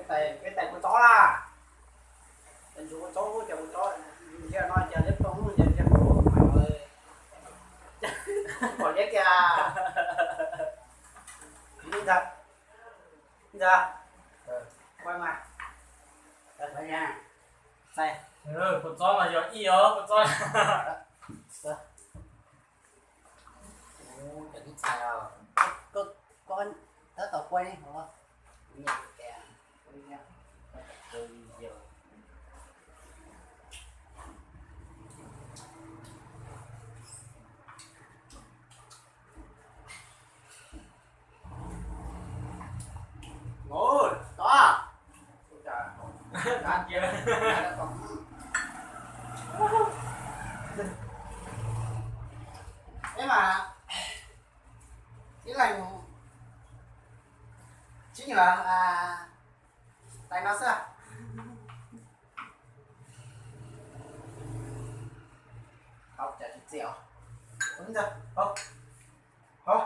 Peb tais kua txob na. Tais ntsuv kua txob, cov kua txob ntsia no ces liab ploog, ntsia ntsia kuv mam pom liab kiag. Ntsia, ntsia, quay mas. Kua txob mas yog ib os, kua txob. Cov tib txhais os, koj tab tom quay ne hov. Ov, tod. Peb mas ib leeg mus tsib nyuag tais no xwb. Hauv cas tsis txias os. Hauv, hauv.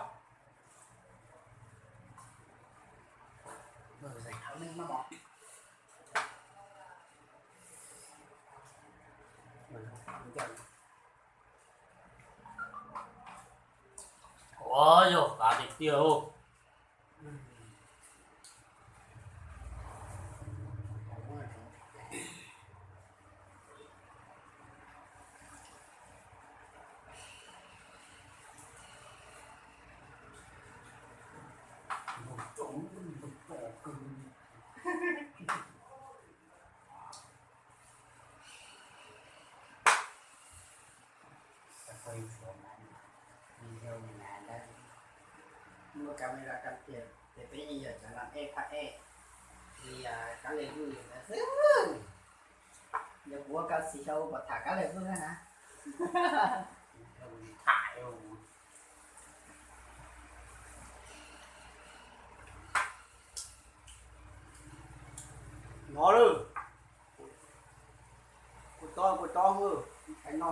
Ua yog qav tiag tiag lauj. Muab camera rau kiag ces peb yeej yog cov no ej phaj ej, li Kab Lis Vwj ntawd xwb. Yog kuv ua Kab Lis xis xyaw kuv pom tham Kab Lis Vwj na. Tham no lawm. Kua txob, kua txob, hais no,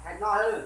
hais no lawm.